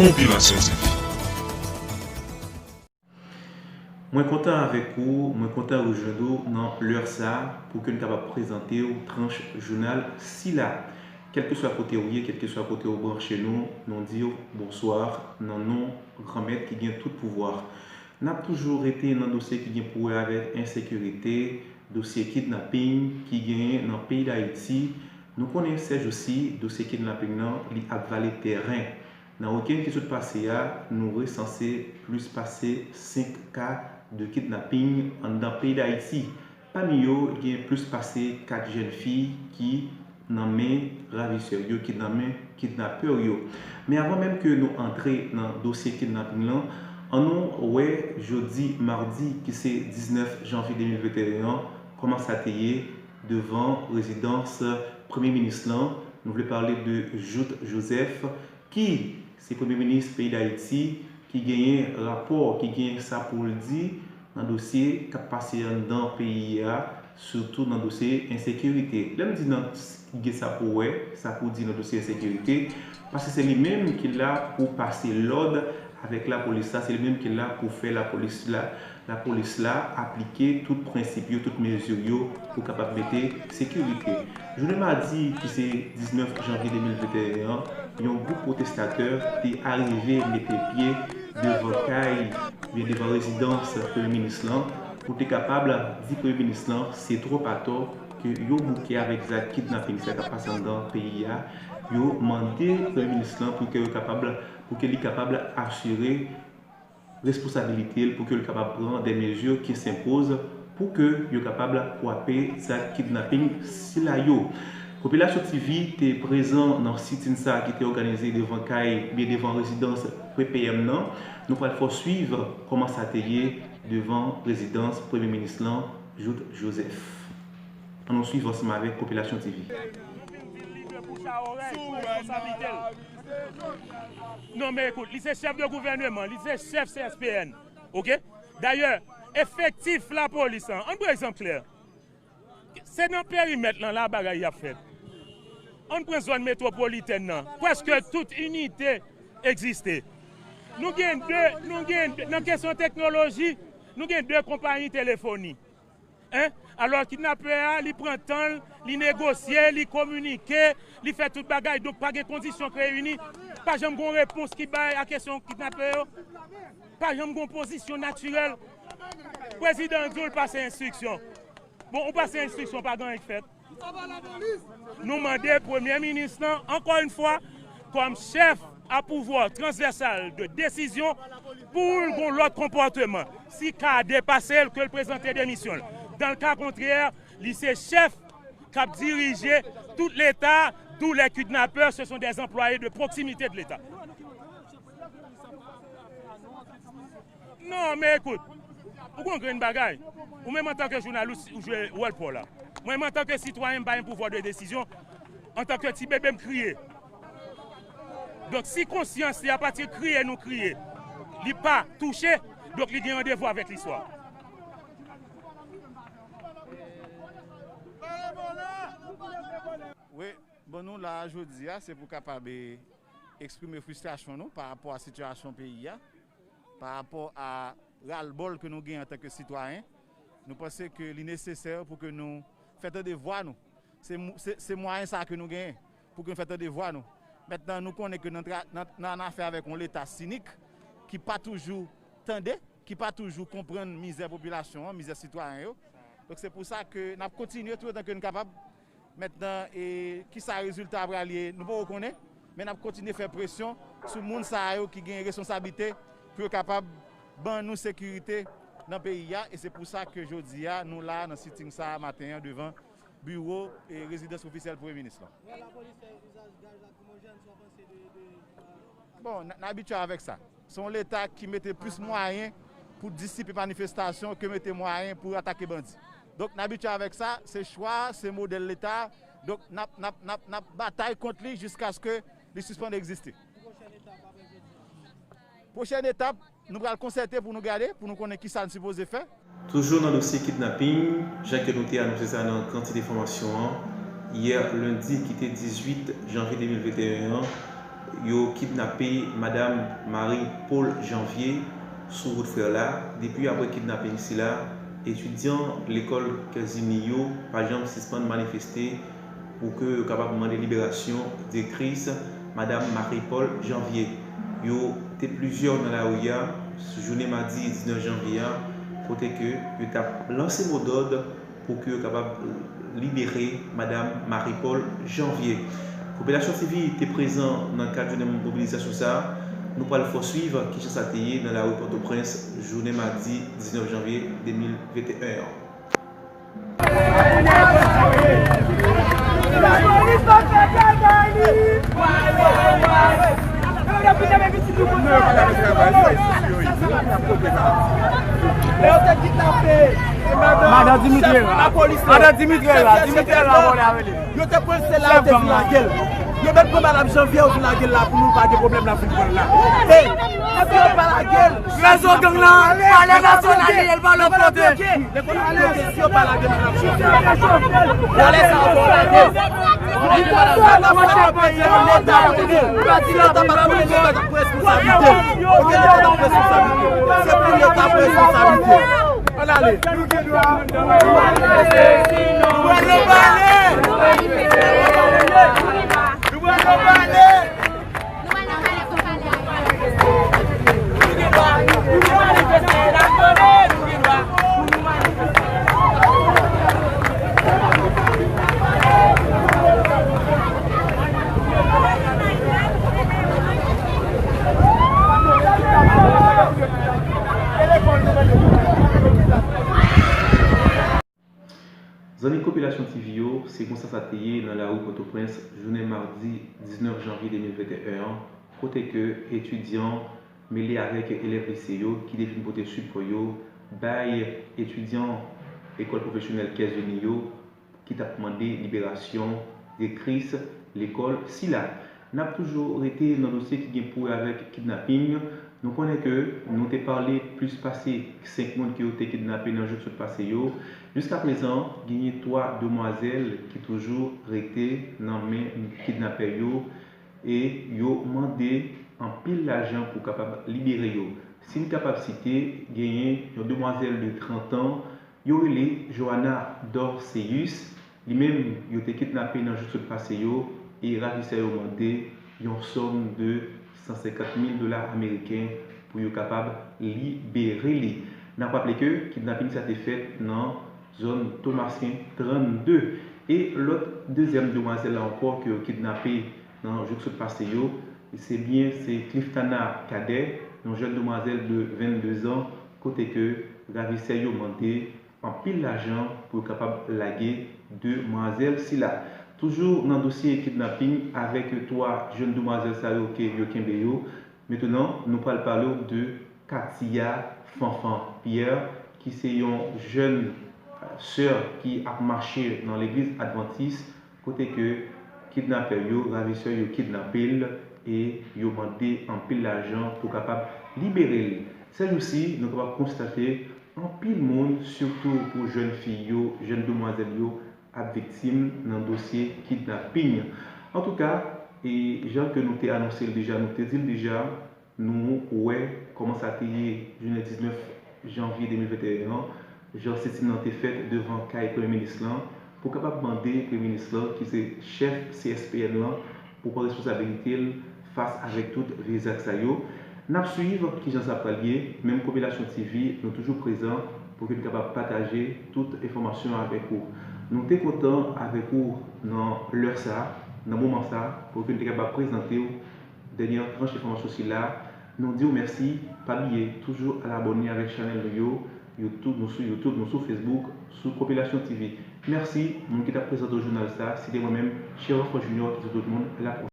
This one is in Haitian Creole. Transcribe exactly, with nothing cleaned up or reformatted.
Popilasyon T V. Mwen kontan avèk ou, mwen kontan rejwenn ou nan lè sa a pou ke n kapab prezante w tranch jounal sila. Kèlkeswa kote w ye, kèlkeswa kote w branche nou, nou di w bonswa nan non Granmèt ki gen tout pouvwa. N ap toujou rete nan dosye ki gen pou wè avèk ensekirite, dosye kidnaping ki genyen nan peyi Dayiti. Nou konnen sèjousi, dosye kidnaping nan, li ap vale tèren. Nan wikenn ki sot pase a, nou resanse plis pase senk ka de kidnaping anndan peyi Dayiti. Pami yo, gen plis pase kat jèn fi ki nan men ravisè yo, ki nan men kidnapè yo. Men avan menm ke nou antre nan dosye kidnaping lan, annou wè jodi madi ki se diznèf janvye de mil venteyen an, kòman sa te ye devan rezidans premye minis lan. Nou vle pale de Jouthe Joseph, ki se premye minis peyi Dayiti, ki genyen rapò, ki genyen sa pou l di nan dosye k ap pase anndan peyi a, sitou nan dosye ensekirite. Lè m di nan, ki gen sa pou wè, sa pou di nan dosye ensekirite, paske se li menm ki la pou pase lòd avèk lapolis la, se li menm ki la pou fè lapolis la, lapolis la aplike tout prensip yo, tout mezi yo pou kapab mete sekirite. Jounen madi ki se diznèf janvye de mil venteyen an, yon gwoup pwotestatè te arive mete pye devan kay, oubyen devan rezidans premye minis lan, pou te kapab di premye minis lan se twòp atò ke yo bouke avèk zak kidnaping sa k ap pase anndan peyi a. Yo mande premye minis lan pou ke yo kapab, pou ke li kapab asire responsabilite l, pou ke l kapab pran de mezi ki senpoz pou ke yo kapab kwape zak kidnaping sila yo. Popilasyon T V te prezan nan sit-in sa ki te òganize devan kay, oubyen devan rezidans P P M nan. Nou pral fè w swiv kòman sa te ye devan rezidans premye minis lan, Jouthe Joseph. Ann nou swiv ansanm avèk Popilasyon T V. Non, men ekout, li se chèf de gouvèneman, li se chèf C S P N, oke? Dayè, efektif lapolis lan, ann pran egzanp klè, se nan perimèt lan la bagay y ap fèt. Ann pran zòn metwopolitèn nan, prèske tout inite egziste. Nou gen de, nou gen de, nan kesyon teknoloji, nou gen de konpayi telefoni. Hein? Alò, kidnapè a, li pran tan l, li negosye, li kominike, li fè tout bagay. Donk, pa gen kondisyon k reyini. Pa janm gon repons ki bay a kesyon kidnapè yo. Pa janm gon pozisyon natirèl. Prezidan an di w l pase enstriksyon. Bon, ou pase enstriksyon, pa gen anyen k fèt. Nou mande premye minis lan, ankò yon fwa, kòm chèf a pouvwa transvèsal de desizyon, pou l gon lòt konpòteman. Si ka depase l, ke l prezante demisyon l. Dan l ka kontrè, li se chèf k ap dirije tout Leta, d'où les kidnappeurs, ce sont des employés de proximité de l'État. Non, men ekout, ou gon grenn bagay. Ou menm antanke jounalis, ou jwe wòl pa w la. Mwen menm antanke sitwayen, m pa gen pouvwa de desizyon. Antanke ti bebe, m kriye. Donk, si konsyans li, apati kriye nou kriye, li pa touche, donk li gen randevou avèk listwa. Wi, bon, nou la jodi a, se pou kapab eksprime fristrasyon nou pa rapò a sitiyasyon peyi a, pa rapò a ralbòl ke nou gen antanke sitwayen. Nou panse ke li nesesè pou ke nou fè tande vwa nou. Se mw-, se, se mwayen sa ke nou genyen pou ke nou fè tande vwa nou. Mentnan, nou konnen ke nan tra-, nan, nan afè avèk yon Leta sinik ki pa toujou tande, ki pa toujou konprann mizè popilasyon an, mizè sitwayen yo. Donk, se pou sa ke n ap kontinye toutotan ke n kapab. Mentnan, e, kisa rezilta a pral ye, nou poko konnen, men n ap kontinye fè presyon sou moun sa yo ki gen responsablite pou yo kapab ban nou sekirite nan peyi a, e se pou sa ke jodi a, nou la nan sitting sa a maten an devan biwo e rezidans ofisyèl premye minis lan. Wè lapolis fè izaj gaz lakrimojèn, sa w panse de, de, euh, Bon, n, n abitye avèk sa. Se yon Leta ki mete plis mwayen pou disipe manifestasyon ke mete mwayen pou atake bandi. Donk, n abitye avèk sa, se chwa, se modèl Leta. Donk, n ap, n ap, n ap, n ap batay kont li jiskaske li sispann egziste. Pwochèn etap, nou pral konsète pou nou gade, pou nou konnen kisa n sipoze fè. Toujou nan dosye kidnaping, jan ke nou te anonse sa nan kantite enfòmasyon an, yè lendi ki te dizuit janvye de mil venteyen an, Yo kidnape Madam Marie Paul Janvier sou wout fè la. Depi apre kidnaping sila, etidyan lekòl Kèzini yo pa janm sispann manifeste pou ke yo kapab mande liberasyon direktris Madam Marie Paul Janvier. Yo te plizyè nan lari a, jounen madi diznèf janvye a, kote ke yo t ap lanse modòd pou ke yo kapab libere Madam Marie Paul Janvier. Popilasyon sivil te prezan nan kad jounen mobilizasyon sa a. Nou pral fè w swiv kijan sa te ye nan lari Pòtoprens, jounen madi diznèf janvye de mil venteyen an. Madan Dimitri la. Madan Dimitri la. Dimitri la, vòlè avè li. Yo te pran l, se la yo te vin lage l. Yo mèt pran madanm Janvyè, yo vin lage l la pou nou pa gen pwoblèm la, vin pran l la. Ey, epi yo pa lage l. Rezon gang lan, palè nasyonal li ye, l pa lòt kote. Lekòl ap bloke, si yo pa lage madanm Janvyè, vòlè sa yo fò lage l. Leta pa konnen, Leta pa konnen, Leta pa pran responsablite. Ok, Leta pa pran responsablite. Se pou Leta pran responsablite. Ann ale. Nou gen dwa. Nou pral pale. Nou pral pale. Zanmi Popilasyon T V yo, se konsa sa te ye nan lari Pòtoprens, jounen madi diznèf janvye de mil venteyen an, kote ke etidyan mele avèk elèv lise yo ki te vin pote sipò yo bay etidyan Lekòl Pwofesyonèl Kèzini yo ki t ap mande liberasyon direktris lekòl sila. N ap toujou rete nan dosye ki gen pou wè avèk kidnaping. Nou konnen ke nou te pale plis pase senk moun ke yo te kidnape nan jou k sot pase yo. Jiskaprezan, genyen twa demwazèl ki toujou rete nan men kidnapè yo e yo mande anpil lajan pou kapab libere yo. Si n kapab site, genyen yon demwazèl de trant an, yo rele Johanna Dorceus, li menm, yo te kidnape nan jou k sot pase yo, e ravisè yo mande yon sòm de san senkant mil dola ameriken pou yo kapab libere li. N ap raple ke kidnaping sa te fèt nan zòn Tomasyen trannde. E lòt dezyèm demwazèl la ankò ke yo kidnape nan jou k sot pase yo, se byen, se Cliftana Cadet, yon jèn demwazèl de vennde zan, kote ke ravisè yo mande anpil lajan pou yo kapab lage demwazèl sila. Toujou nan dosye kidnaping avèk twa jèn demwazèl sa yo ke yo kenbe yo. Mentnan, nou pral pale w de Katia Fanfan Pierre, ki se yon jèn, euh, sè ki ap mache nan legliz advantis, kote ke kidnapè yo, ravisè yo kidnape l e yo mande anpil lajan pou kapab libere l. Sèjousi, nou kapab konstate anpil moun, sitou pou jèn fi yo, jèn demwazèl yo, ap viktim nan dosye kidnaping. Antouka, e jan ke nou te anonse l deja, nou te di l deja, nou wè kòman sa te ye jounen diznèf janvye de mil venteyen an, jan sitin nan te fèt devan kay Premye Minis lan, pou kapab mande Premye Minis lan, ki se chèf C S P N lan, pou pran responsabilite l fas avèk tout vye zak sa yo. N ap swiv kijan sa pral ye, men Popilasyon T V, nou toujou prezan pou ke n kapab pataje tout enfòmasyon avèk ou. Nou te kontan avèk ou nan lè sa, nan moman sa, pou ke n te kapab prezante w dènyè tranch enfòmasyon sila. Nou di w mèsi, pa bliye toujou al abòne avèk chanèl nou yo, YouTube, nou sou YouTube, nou sou Facebook, sou Popilasyon T V. Mèsi, moun ki t ap prezante w jounal sa, se te mwen menm, Chérifo Junior, ki di tout moun, a la pwochèn.